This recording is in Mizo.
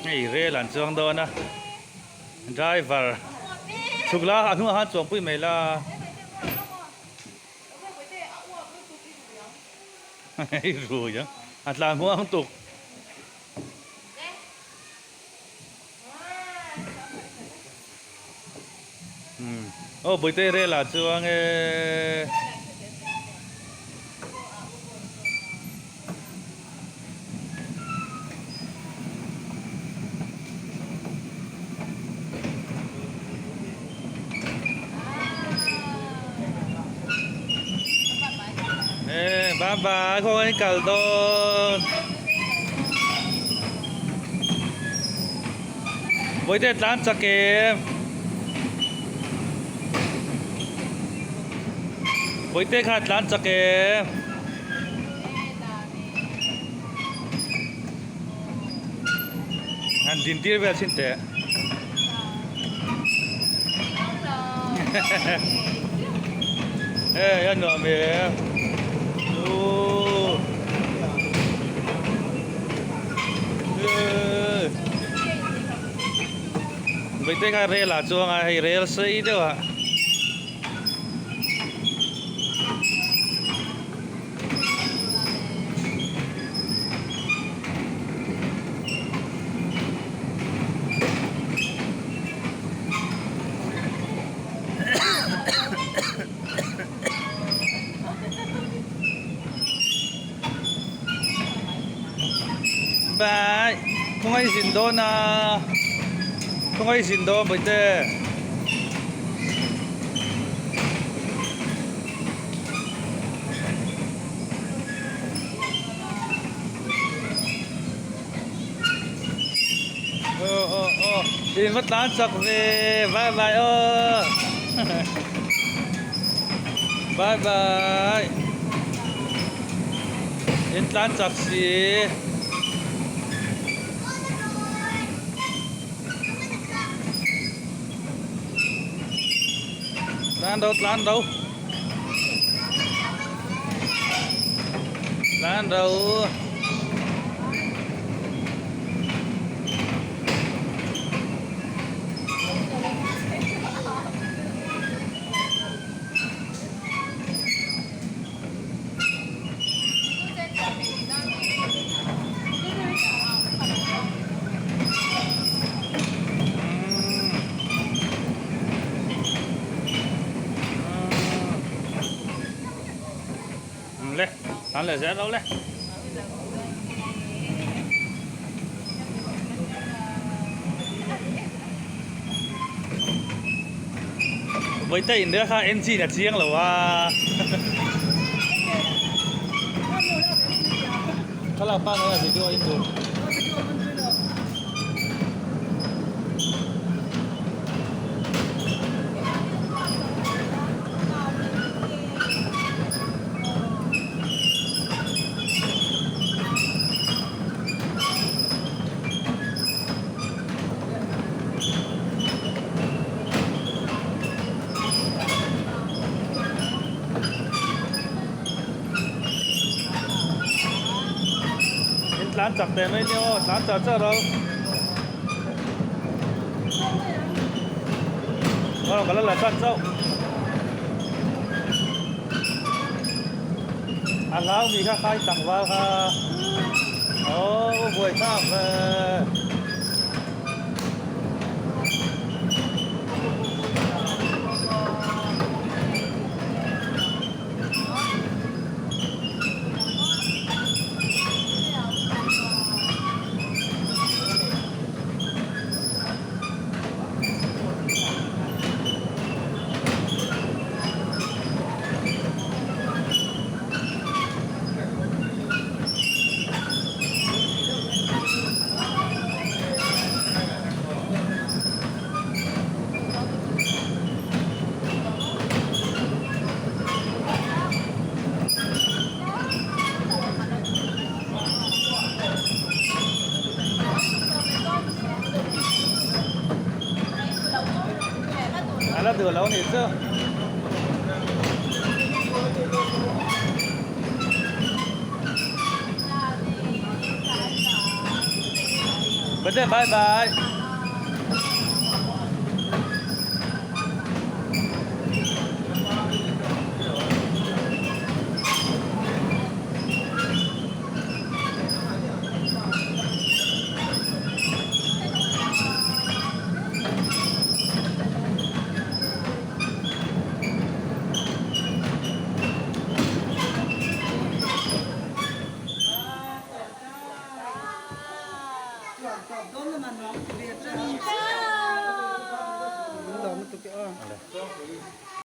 Hei rel an chuang dawn a, driver chhuk la a hnungah khan chuangpui mai la. Hei rui ang, a tlan hmuh ang tuk. Aw Bawihte rel ah chuang e. E bye bye khaw in kal dawn. Bawihte tlan chak em? Bawihte kha tlan chak em? Han din tir vel chhin teh. Hei a nuam em? Ooh. Vaite kha rel ah chuang a hei rel sei deuh ah. Bye khawngaih zin dawn a khawngaih zin dawn bawihte. Aw aw aw in va tlan chak ve bye bye aw bye bye in tlan chak si. Tlan do tlan do tlan do. Le tlan leh zel lo le. Vawitai inrel kha engine a chiang lo a. Thlalak pangngai a video a in tur. In tlan chak teh mai nia aw tlan char char lo. Aw ka la la tan chauh. A hlau mi kha khai tlangval kha aw buai thlak ve. A la duh lo nih chu. Bate bye bye.